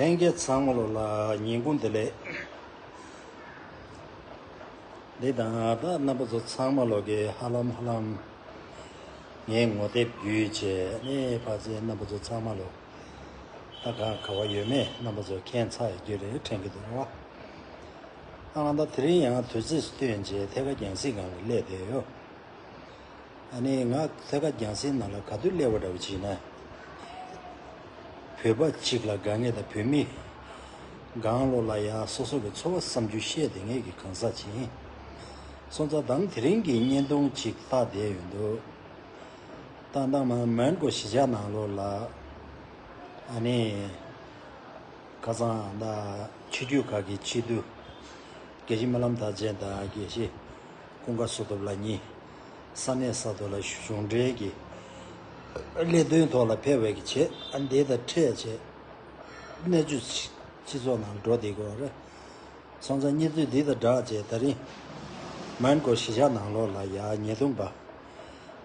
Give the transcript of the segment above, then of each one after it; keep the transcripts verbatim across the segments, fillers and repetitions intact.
ལྷན་རྒྱས་ཚང་མ་ལོ་ལ་ཉིན་གུང་བདེ་ལེགས། འདི་དང་ད་རྣམ་པ་ཚོ་ཚང་མ་ལོ་གི་ཧ་ལམ་ཧ་ལམ་ངའི་ངོ་དེབ་བརྒྱུད་བྱས་ནས་ཕ་ཚེ་རྣམ་པ་ཚོ་ཚང་མ་ལོ་ད་གང་ག་བ་ཡོད་མེད་རྣམ་པ་ཚོ་མཁྱེན་ཚར་ཡོད་རྒྱུ་རེད་དྲན་གི་འདུག་ར། ཨ་ང་ད་དེ་རིང་ཡང་དུས་ཚོད་བཏོན་བྱས་ཐད་ཀ་རྒྱང་སྲིང་སྒང་ལ་སླེབས་བསྡད་ཡོད། ཨ་ནི་ང་ཐད་ཀ་རྒྱང་སྲིང་ནང་ལ་ག་དུས་སླེབས་པ་འདྲ་བོ་བྱས་ན། བོད་པ་གཅིག་ལ་དགའ་ངེས་དང་བོད་མི་གང་ལོ་ལ་ཡ་སོ་སོ་གི་ཚོར་བ་བསམ་རྒྱུ་བཤད་བསྡད་མཁན་གྱི་གང་ཟག་ཅིག་ཡིན། སོང་ཙང་དང་དེ་རིང་གི་བརྙན་ཐུང་ཅིག་ལྟ་བསྡད་ཡོད་འདུག་ཏན་ཏན་མ་མོན་གྷོ་གཞིས་ཆགས་ནང་ལོགས་ལ་ཨ་ནི་ཁ་སང་ད་ཆོས་བརྒྱུད་ཁག་གི་སྤྱི་འཐུས་དགེ་བཤེས་སྨོན་ལམ་མཐར་ཕྱིན་དང་དགེ་བཤེས་ཀུན་དགའ་བསོད་སྟོབས་ལགས་གཉིས་ས་གནས་ས་ཐོག་ལ་གཞུང་འབྲེལ་གྱི་ལས་དོན་ཐོག་ལ་ཕེབས་པའི་གི་ཆེད་ཨ་འདི་དང་འཕྲད་བྱས་གནས་ཚུལ་སྤྱི་ཚོགས་ནང་འགྲོ་བསྡད་དགོས་པ་རེད། སོང་ཙང་གནས་ཚུལ་འདི་དང་སྦྲགས་བྱས་ད་རིང་མོན་གྷོ་གཞིས་ཆགས་ནང་ལོགས་ལ་ཡ་ཉེས་རྡུང་པ་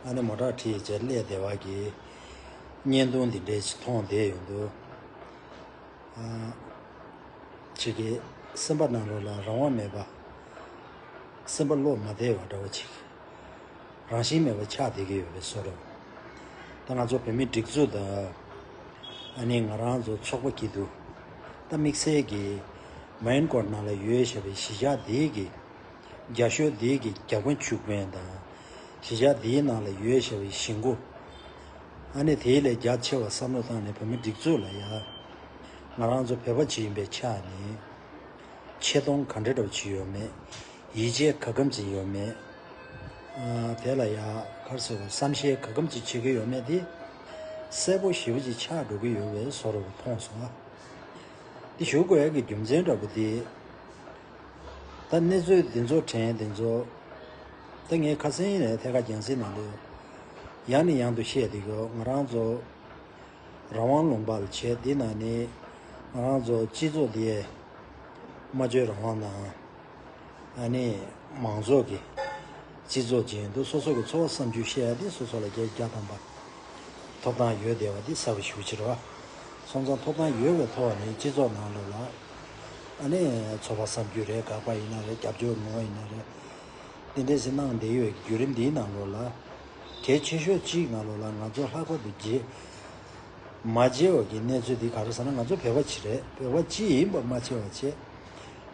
ཨ་ནི་མོ་ཊ་ཁྲིད་བྱས་སླེབས་བསྡད་པ་གི་བརྙན་ཐུང་འདི་འདྲས་ཅིག་མཐོང་བསྡད་ཡོང་འདུག་ཨ་ཅིག་གིས་སེམས་པ་ནང་ལོགས་ལ་རང་དབང་མེད་པ། སེམས་པ་བློ་མ་བདེ་བ་འདྲ་བོ་ཅིག་རང་བཞིན་མེད་པ་ཆགས་བསྡད་ཀྱི་ཡོད་པའི་བཟོ་འདྲ། ད་ང་ཚོ་བོད་མིའི་སྒྲིག་འཛུགས་དང་ཨ་ནི་ང་རང་ཚོ་ཚོགས་པ་སྐྱིད་སྡུག་ད་དམིགས་བསལ་གྱི་མོན་གྷོ་ནང་ལ་ཡོད་བཞག་པའི་གཞིས་ཆགས་འདིའི་གི་རྒྱ་ཤོག་འདིའི་གི་རྒྱ་དཔོན་ཕྱུག་དཔོན་དང་གཞིས་ཆགས་འདིའི་ནང་ལ་ཡོད་བཞག་པའི་གཞིས་འགོ། ཨ་ནི་དེའི་ལས་རྒྱ་ཆེ་བ་བསམ་བློ་བཏང་ནས་བོད་མི་སྒྲིག་འཛུགས་ལ་ཡ་ང་རང་ཚོ་བོད་པ་ཅིག་ཡིན་པའི་ཆ་ནས་ཆེ་མཐོང་ག་འདྲ་འདྲ་བོ་ཅིག་ཡོད་མེད། ཡིད་ཆེས་ག་གམ་ཅིག་ཡོད་མེད། ཨ་དེ་ལ་ཡ་ག་རེ་ཟེར་བ་བསམ་ཤེས་ག་གམ་ཅིག་བྱེད་ཀྱི་ཡོད་མེད་དེ་གསལ་པོ་ཞེ་པོ་ཅིག་ཆགས་འགྲོ་གི་ཡོད་པའི་བཟོ་འདྲ་བོ་མཐོང་སོང་ང་། འདི་ཞུ་དགོས་ཡ་གི་རྒྱུ་མཚན་འདྲ་བོ་དེ། ད་གནས་ཚུལ་འདི་ཚོ་དྲན་འདི་ཚོ། ད་ངས་ཁ་སང་ནས་ཐད་ཀ་རྒྱང་སྲིང་ནང་དུ་ཡང་ནས་ཡང་དུ་བཤད་དེ་གོ་ང་རང་ཚོ་རང་དབང་ལུང་པ་ལ་བྱས་འདི་ན་ནི་ང་རང་ཚོ་སྤྱི་ཚོགས་འདི་སྨྲ་བརྗོད་རང་དབང་དང་ཨ་ནི་མང་ཚོགས་ཀྱི་སྤྱི་ཚོགས་ཅན་དུ་སོ་སོ་གི་ཚོར་བ་བསམ་རྒྱུ་བཤད་ཡ་དེ་སོ་སོ་ལ་རྒྱ་རྒྱ་དམ་པ། ཐོབ་ཐང་ཡོད་བསྡད་པ་འདི་གསལ་པོ་ཞེ་པོ་ཅིག་རེད་བ། སོང་ཙང་ཐོབ་ཐང་ཡོད་པའི་ཐོག་ནས་སྤྱི་ཚོགས་ནང་ལོགས་ལ་ཨ་ནི་ཚོར་བ་བསམ་རྒྱུ་རེད་དགག་པ་ཡིན་ན་རེད་རྒྱབ་སྐྱོར་ངོ་ཡིན་ན་རེད། འདི་འདྲས་སེ་གནང་བསྡད་ཡོད་བརྒྱུད་རིམ་འདིའི་ནང་ལོགས་ལ་གལ་ཆེ་ཤོས་གཅིག་ནང་ལོགས་ལ་ང་ཚོ་ལྷག་པར་དུ་རྗེས་མ་བརྗེ་བ་གི་གནས་ཚུལ་འདི་ག་རེ་ཟེར་ན་ང་ཚོ་བོད་པ་ཅིག་རེད་བོད་པ་ཅིག་ཡིན་པ་མ་ཚད་པ་བྱས།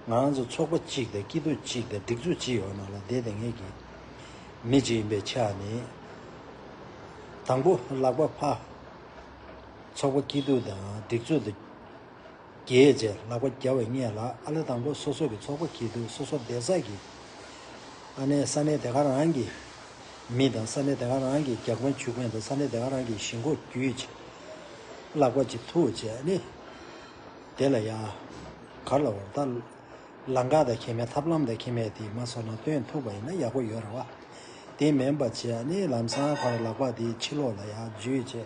ང་རང་ཚོ་ཚོགས་པ་གཅིག་དང་སྐྱིད་སྡུག་གཅིག་དང་སྒྲིག་འཛུགས་གཅིག་ཡོད་ནང་ལ་བསྡད་བསྡད་མཁན་གྱི་མི་གཅིག་ཡིན་པའི་ཆ་ནས་དང་པོ་ལག་པ་ཕར་ཚོགས་པ་སྐྱིད་སྡུག་དང་སྒྲིག་འཛུགས་དང་རྒྱས་བྱས་ལག་པ་བརྒྱབ་པའི་སྔོན་ལ་ཨ་ལེ་དང་པོ་སོ་སོ་གི་ཚོགས་པ་སྐྱིད་སྡུག་སོ་སོ་བསྡད་ས་གི་ཨ་ནེ་ས་གནས་དེ་ག་རང་གི་མི་དང་ས་གནས་དེ་ག་རང་གི་རྒྱ་དཔོན་ཕྱུག་དཔོན་དང་ས་གནས་དེ་ག་རང་གི་གཞིས་འགོ་བརྒྱུད་བྱས་ལག་པ་གཅིག་ཐུག་བྱས་ཨ་ནི་དེ་ལ་ཡ་ག་ལ་བར་ད། ལམ་ཁ་དང་ཁྱད་མེད་ཐབས་ལམ་དང་ཁྱད་མེད་དེ་མ་སོང་ན་སྟོན་ཐུབ་པ་ཡིན་ན་ཡག་པོ་ཡོད་རེད་བ། དེ་མིན་པ་བྱས་ནས་ལམ་སང་ཕར་ལག་པ་དེ་ཕྱི་ལོགས་ལ་ཡར་འཇུས་བྱས།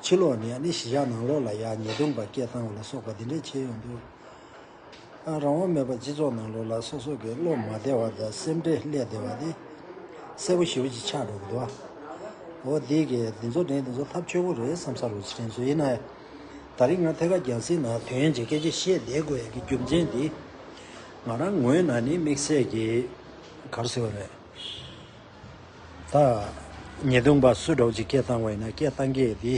ཕྱི་ལོགས་ནས་ནི་གཞིས་ཆགས་ནང་ལོགས་ལ་ཡར་ཉེས་རྡུང་པ་སྐད་བཏང་བ་ལ་སོགས་པ་དེ་འདྲས་བྱས་ཡོང་དུས། ཨ་རང་དབང་མེད་པ་སྤྱི་ཚོགས་ནང་ལོགས་ལ་སོ་སོ་གི་བློ་མ་བདེ་བ་དང་སེམས་ཁྲལ་སླེབས་བསྡད་པ་དེ་གསལ་པོ་ཞེ་པོ་ཅིག་ཆགས་འགྲོ་གི་འདུག་བ། འོ་དེ་གི་འདི་ཚོ་དྲན་འདི་ཚོ་ཐབས་སྐྱོ་པོ་རེད་བསམ་ས་རུ་དྲན་ཚོད་ཡིན་ན། ད་རིང་ང་ཐད་ཀར་རྒྱང་སྲིང་ནང་དོན་ཡོད་ཀྱི་སྐད་ཆ་བཤད་བསྡད་དགོས་ཡ་གི་རྒྱུ་མཚན་འདི། ང་རང་ངོས་ནས་ནི་དམིགས་བསལ་གྱི་ག་རེ་ཟེར་བ་རེད། ད་ཉེས་རྡུང་པ་སུ་འདྲ་བོ་ཅིག་སྐད་བཏང་བ་ཡིན་ན་སྐད་བཏང་མཁན་འདི་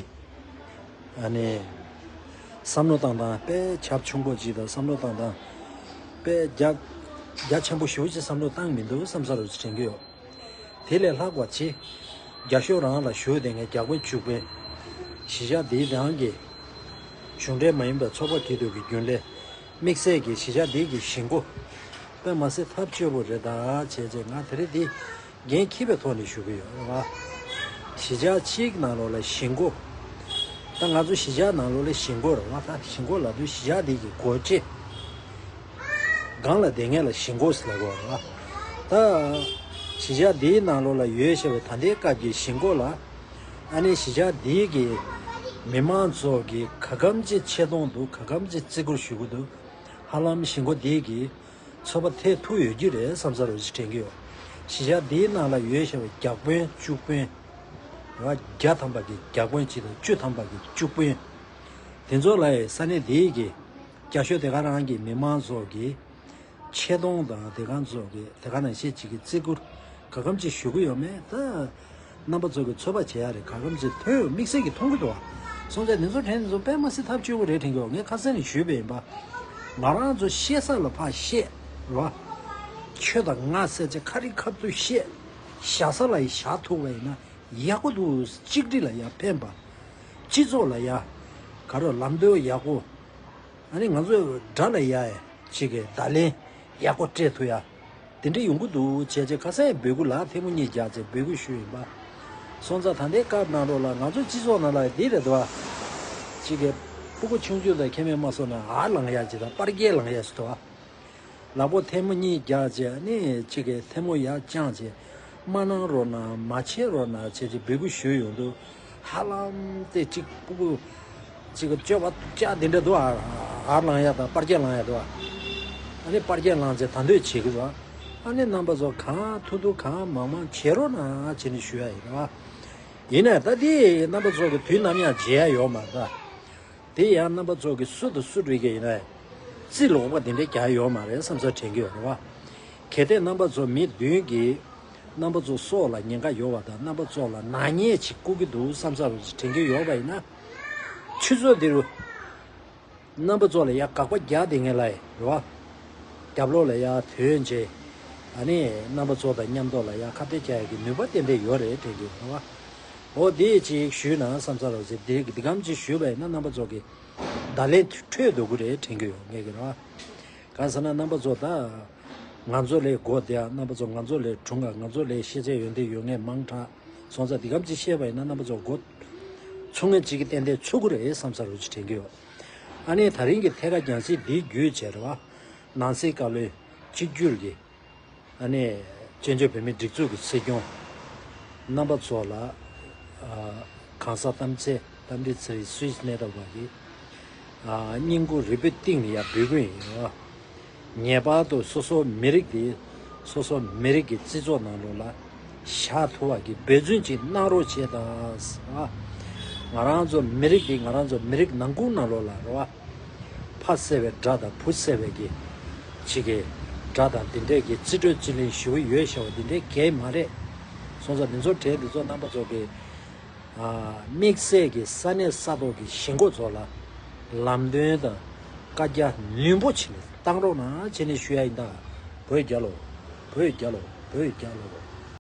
ཨ་ནི་བསམ་བློ་བཏང་སྟངས་དཔེ་ཁྱབ་ཆུང་པོ་ཅིག་དང་བསམ་བློ་བཏང་སྟངས་དཔེ་རྒྱ་རྒྱ་ཆེན་པོ་ཞེ་པོ་ཅིག་བསམ་བློ་བཏང་མི་འདུག་བསམ་ས་རུ་དྲན་གྱི་ཡོད། དེ་ལས་ལྷག་པ་ཆེ། རྒྱ་ཤོག་རང་ལ་བཞུགས་བསྡད་མཁན་རྒྱ་དཔོན་ཕྱུག་དཔོན། གཞིས་ཆགས་འདིའི་རང་གི་གཞུང་འབྲེལ་མ་ཡིན་པའི་ཚོགས་པ་སྐྱིད་སྡུག་གི་རྒྱུན་ལས། དམིགས་བསལ་གྱི་གཞིས་ཆགས་འདི་གི་གཞིས་འགོ། དཔེ་མ་སྲིད་ཐབས་སྐྱོ་པོ་རེད་ད་བྱས་རྗེས་ང་དེ་རིང་འདི་འགན་འཁྱེར་བའི་ཐོག་ནས་ཞུ་གི་ཡོད་རེད་བ། གཞིས་ཆགས་གཅིག་ནང་ལོགས་ལ་གཞིས་འགོ། ད་ང་ཚོ་གཞིས་ཆགས་ནང་ལོགས་ལ་གཞིས་འགོ་རེད་བ། ད་གཞིས་འགོ་ལབ་དུས་གཞིས་ཆགས་འདི་གི་འགོ་བྱེད། སྒང་ལ་བསྡད་མཁན་ལ་གཞིས་འགོ་ཟེར་ལབ་དགོས་རེད་བ། ད་གཞིས་ཆགས་འདིའི་ནང་ལོགས་ལ་ཡོད་བཞག་པའི་ད་ལྟའི་སྐབས་ཀྱི་གཞིས་འགོ་ལ། ཨ་ནི་གཞིས་ཆགས་འདིའི་གི་ མི་མང་ཚོ་གིས་ག་གམ་ཅིག་ཆེ་མཐོང་འདུག་ག་གམ་ཅིག་བརྩི་བཀུར་ཞུ་གི་འདུག་ཧ་ལམ་གཞིས་འགོ་འདི་གིས་ཚོད་དཔག་ཐེབས་ཐུབ་ཡོད་ཀྱི་རེད་བསམ་ས་རུ་ཞིག་དྲན་གྱི་ཡོད། གཞིས་ཆགས་འདིའི་ནང་ལ་ཡོད་བཞག་པའི་བརྒྱ་དཔོན་བཅུ་དཔོན། བརྒྱ་ཐམ་པ་གི་བརྒྱ་དཔོན་གཅིག་དང་བཅུ་ཐམ་པ་གི་བཅུ་དཔོན། དེ་ཚོ་ལ་ཡང་ས་གནས་འདིའི་གི་རྒྱ་ཤོད་དེ་ག་རང་གི་མི་མང་ཚོ་གི་ཆེ་མཐོང་དང་དེ་གང་ཚོ་གི་དེ་ག་ནང་བཞིན་ཅིག་གི་བརྩི་བཀུར་ག་གམ་ཅིག་ཞུ་གི་ཡོད་མེད་ད། རྣམ་པ་ཚོ་གི་ཚོད་དཔག་བྱེད་ཡ་རེད། ག་གམ་ཅིག་ཐོན་ཡོད་དམིགས་བསལ་གྱི་མཐོང་གི་འདུག་བ། སོང་ཙང་དེ་ཚོ་དྲན་དེ་ཚོ་དཔེ་མ་སྲིད་ཐབས་སྐྱོ་བོ་རེད་དྲན་གི་ཡོད། ངས་ཁ་སང་ནས་ཞུས་པ་ཡིན་པ། ང་རང་ཚོ་བཤད་ས་ལ་ཕར་བཤད་རོ། ཁྱོད་དང་ང་ཟེར་ཅིག་ཁ་རི་ཁ་ཐུག་བཤད། བཞག་ས་ལ་ཡི་བཞག་ཐུབ་པ་ཡིན་ན་ཡག་པོ་འདུག་གཅིག་སྒྲིལ་ལ་ཡ་ཕན་པ། སྤྱི་ཚོགས་ལ་ཡ། ག་རེ་ལམ་སྟོན་ཡག་པོ། ཨ་ནི་ང་ཚོས་དགྲ་ལ་ཡ་ཡ་ཅིག་གི་བརྡ་ལན་ཡག་པོ་སྤྲད་ཐུབ་ཡ། དེ་འདྲ་ཡོང་གི་འདུག་བྱས་རྗེས་ཁ་སང་ཡང་འབོད་སྐུལ་ལ་ཐལ་མོ་གཉིས་རྒྱག་བྱས་འབོད་སྐུལ་ཞུས་ཡིན་པ། སོང་ཙང་ད་ལྟའི་སྐབས་ནང་ལོགས་ལ་ང་ཚོ་སྤྱི་ཚོགས་ནང་ལ་འདི་རེད་འདུག་བ། ཅིག་གི་སྤུ་གུ་ཆུང་ཆུང་དང་ཁྱད་མེད་མ་སོང་ན་ཨ་ལང་ཡ་ཅིག་དང་པར་རྒྱས་ལང་ཡ་ཞིག་འདུག་བ། ལག་པ་ཐལ་མོ་གཉིས་རྒྱག་བྱས་ནི་གཅིག་གིས་ཐལ་མོ་ཡར་བརྐྱངས་བྱས་མ་གནང་རོགས་གནང་མ་བྱེད་རོགས་གནང་བྱས་ཏེ་འབོད་སྐུལ་ཞུས་ཡོང་དུས་ཧ་ལམ་དེ་གཅིག་སྤུ་གུ་གཅིག་གི་སྤྱོད་པ་སྐྱག་འདི་འདྲ་འདུག་ཨ་ཨར་ལངས་ཡ་དང་པར་རྒྱག་ལངས་ཡ་འདུག་ཨ་ནི་པར་རྒྱག་ལངས་བྱས་ད་འདོད་བྱེད་ཀྱི་འདུག་ཨ་ནི་རྣམ་པ་ཚོ་གང་ཐུབ་ཐུབ་གང་མང་མང་བྱེད་རོགས་གནང་བྱས་ནས་ཞུ་ཡ་ཡིན་ར། ཡིན་ནའི་ད་དེ་རྣམ་པ་ཚོ་གི་དུས་ནམ་ཡང་བརྗེད་ཡ་ཡོད་མ་རེད་ད། དེ་ཡང་རྣམ་པ་ཚོ་གི་སུ་དང་སུ་འགྲིག་གི་ཡིན་ན། རྩིས་ལོག་པ་དེ་འདྲ་རྒྱག་ཡོད་མ་རེད་བསམ་ཚུལ་དྲན་གྱི་ཡོད་རེད་བ། གལ་ཏེ་རྣམ་པ་ཚོ་མི་བདུན་གྱིས་རྣམ་པ་ཚོ་སྲོག་ལ་ཉེན་ཁ་ཡོད་པ་དང་རྣམ་པ་ཚོ་ལ་ནག་ཉེས་ཅིག་བསྐུར་གྱི་འདུག་བསམ་ས་རུ་དྲན་གྱི་ཡོད་པ་ཡིན་ན། ཆུ་ཚོད་འདི་རུ་རྣམ་པ་ཚོ་ལ་ཡ་དགག་པ་རྒྱག་བསྡད་མཁན་ལ་ཡ་རེད་བ། རྒྱབ་ལོགས་ལ་ཡ་ཐོན་བྱས། ཨ་ནི་རྣམ་པ་ཚོ་དང་མཉམ་དུ་ལ་ཡ་ཁ་གཏད་བཅག་ཡ་གི་ནུས་པ་ཏན་ཏན་ཡོད་རེད་དྲན་གྱི་ཡོད་རེད་བ། འོ་དེ་ཅིག་ཞུས་ན་བསམ་ས་རོགས་ཟེར་དེ་འདི་གམ་ཅིག་ཞུས་པ་ཡིན་ན་རྣམ་པ་ཚོ་གི་བརྡ་ལན་འཕྲོད་འདུག་གི་རེད་དྲན་གྱི་ཡོད་ངེས་ཀྱི་རེད་བ། གང་ཟེར་ན་རྣམ་པ་ཚོ་ད་ང་ཚོ་ལས་འགོ་བསྡད་ཡ་རྣམ་པ་ཚོ་ང་ཚོ་ལས་གྲུང་ང་ང་ཚོ་ལས་ཤེས་ཚད་ཡོན་ཏན་ཡོད་མཁན་མང་དྲགས་སོང་ཙང་འདི་གམ་ཅིག་བཤད་པ་ཡིན་ན་རྣམ་པ་ཚོ་འགོ་ཚུགས་མཁན་ཅིག་གི་ཏན་ཏན་ཚུགས་ཀྱི་རེད་བསམ་ས་རོགས་ཅིག་དྲན་གྱི་ཡོད། ཨ་ནི་ད་རིང་གི་ཐད་ཀར་རྒྱང་སྲིང་འདི་བརྒྱུད་བྱས་རེད་བ། ནང་སྲིད་བཀའ་བློན་གཅིག་གྱུར་གྱི་ཨ་ནི་བཙན་བྱོལ་བོད་མིའི་སྒྲིག་འཛུགས་ཀྱི་སྲིད་སྐྱོང་རྣམ་པ་ཚོ་ལ་ཨ་གང་ཟག་གཏམ་ཚེ་གཏམ་འདི་ཚེ་རིང་སུད་སི་གནས་སྡོད་པ་གི་ཨ་སྙིང་ཁུང་རུས་པའི་གཏིང་ནས་ཡར་འབོད་སྐུལ་ཡིན། ངེས་པར་དུ་སོ་སོ་མི་རིགས་འདི་སོ་སོ་མི་རིགས་ཀྱི་སྤྱི་ཚོགས་ནང་ལོགས་ལ་བཞག་ཐུབ་པ་གི་འབད་བརྩོན་ཅིག་གནང་རོགས་བྱེད་དང་། ང་རང་ཚོ་མི་རིགས་འདི་ང་རང་ཚོ་མི་རིགས་ནང་ཁུལ་ནང་ལོགས་ལ་རེད་བ། ཕ་བསད་པའི་དགྲ་དང་བུ་བསད་པའི་གི་ཅིག་གི་དགྲ་དང་འདི་འདྲས་ཀྱི་རྩིས་སྤྲོད་རྩིས་ལེན་ཞུ་གི་ཡོད་ཤག་པ་འདི་འདྲས་གལ་མ་རེད། སོང་ཙང་འདི་ཚོ་གྲས་འདི་ཚོ་རྣམ་པ་ཚོ་གི་ཨ་དམིགས་བསལ་གྱི་ས་གནས་ས་ཐོག་གི་གཞིས་འགོ་ཚོ་ལ་ལམ་སྟོན་དང་བཀའ་རྒྱ་ནན་པོ་བྱས་ནས་བཏང་རོགས་གནང་བྱས་ནས་ཞུ་ཡ་ཡིན་ད། བོད་རྒྱལ་ལོ། བོད་རྒྱལ་ལོ། བོད་རྒྱལ་ལོ།